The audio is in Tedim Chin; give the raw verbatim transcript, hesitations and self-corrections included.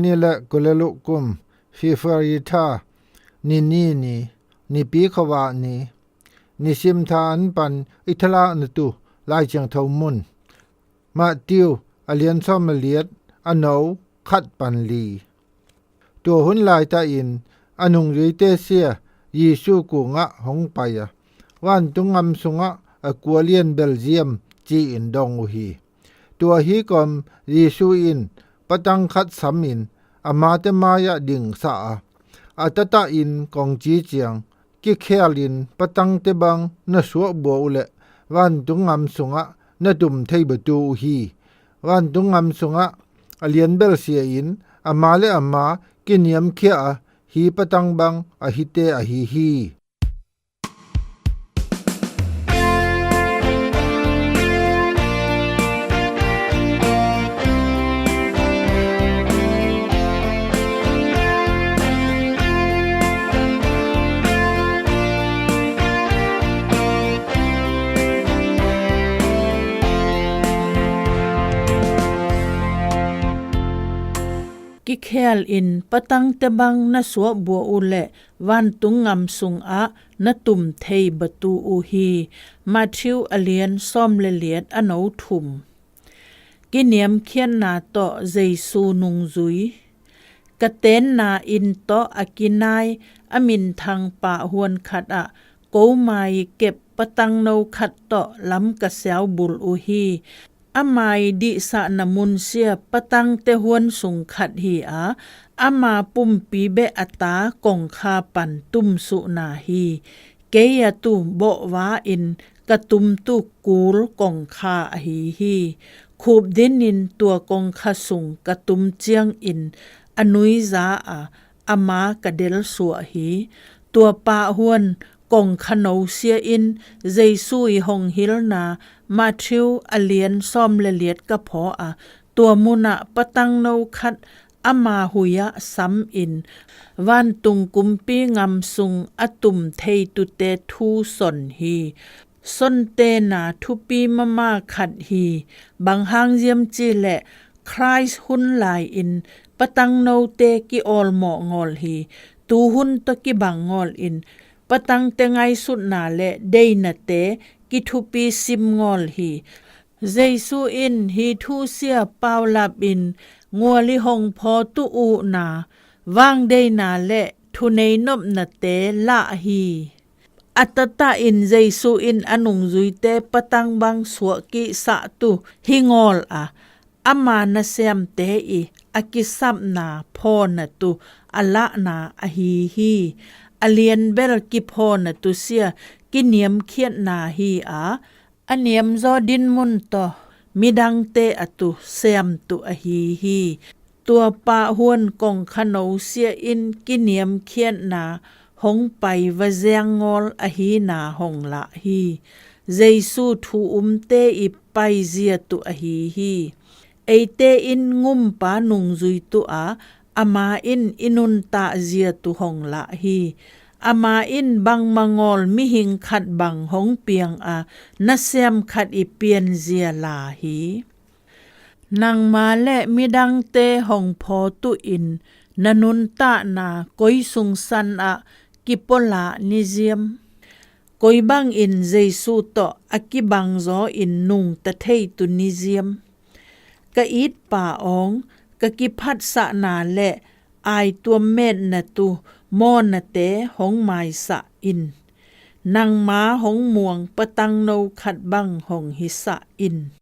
Ni le kul le luh kum, February tha, ni ni ni, Nipi khuavak ni. Nisim tha an pan i thalakna tu Lai Thiangtho mun, Matthew a lian sawm le liat, a no khat pan li. Tua hun laitakin a nungzuite sia Jesu kungah hong pai a, vantung gam sungah a kua lian bel ziam ci-in dong uh hi. Tua hi kom Jesu in patang khat samin amate mai-ah dingsa a, a tatakin kong ci ciang, kikhelin patangte bang na suahbua uh leh vantung gam sungah na tum thei batu uh hi. Vantung gam sungah a lian bel sia in ama le ama kiniamkhia a, hi patang bang a hite ahi hi. Kikhel in patangte bang na suahbua uh leh vantung gam sungah na tum thei batu uh hi. Matthew a lian sawm le liat, a no thum. Kiniamkhiatna tawh Jesu nungzui. Ka tenna inn tawh a kinai a minthang pahhuan khatah ko mai kep patangno khat tawh lam ka siaubul uh hi. Ama i dihsahna munsia patangte huan sung khat hi a, ama pumpi beh a ta kongkha pan tumsuhna hi. Kei a tu bawhva in ka tumtu kul kongkha ahi hi. Khupdin in tua kongkha sung ka tum ciangin a nuiza a, ama ka delsuah hi. Tua pahhuan kongkha nosia in Jesu i hong hilna Matthew a lian sawm le liat ka phaw a, tua munah patangno khat ama huiah samin vantung kumpi gam sung a tum thei tute thu son hi. Sontena thupi mama khat hi. Bang hang ziam ci leh Christ hun lai-in patangnote ki-awlmawh ngawl hi. Tuhun tawh kibang ngawlin patangte ngaisutna le deinate kithupi sim ngawl hi. Jesu in hi thusia paulapin ngual i hong phaw tu uhna, vangdeina le thunei nopnate lah hi. A tatakin Jesu in a nungzuite patang bang suahkihsah tu hi ngawl a, ama nasiamte i a kisapna phawna tu a lahna ahi hi. A lianbel kiphawna tu sia kiniamkhiatna hi a, a niamzaw dinmun tawh midangte a tu siamtu ahi hi. Tua pahhuan kongkhano sia in kiniamkhiatna hong pai va ziang ngawl ahina hong lah hi. Jesu thu umte i paizia tu ahi hi. Eite in ngumpa nungzui tu a, ama in i nuntakzia tu hong lah hi. Ama in bangmah ngawl mihing khat bang hong piang a, nasiam khat i pianzia la hi. Nangma le midangte hong phaw tu in na nuntakna koi sungsan ah kipawlah niziam? Koi bangin Jesu tawh a kibangzaw in nungta thei tu niziam? Ka itpa awng, ka kiphatsahna le aituam metna tu mawhnate hong maisah in. Nangma hong muang patangno khat bang hong hisah in.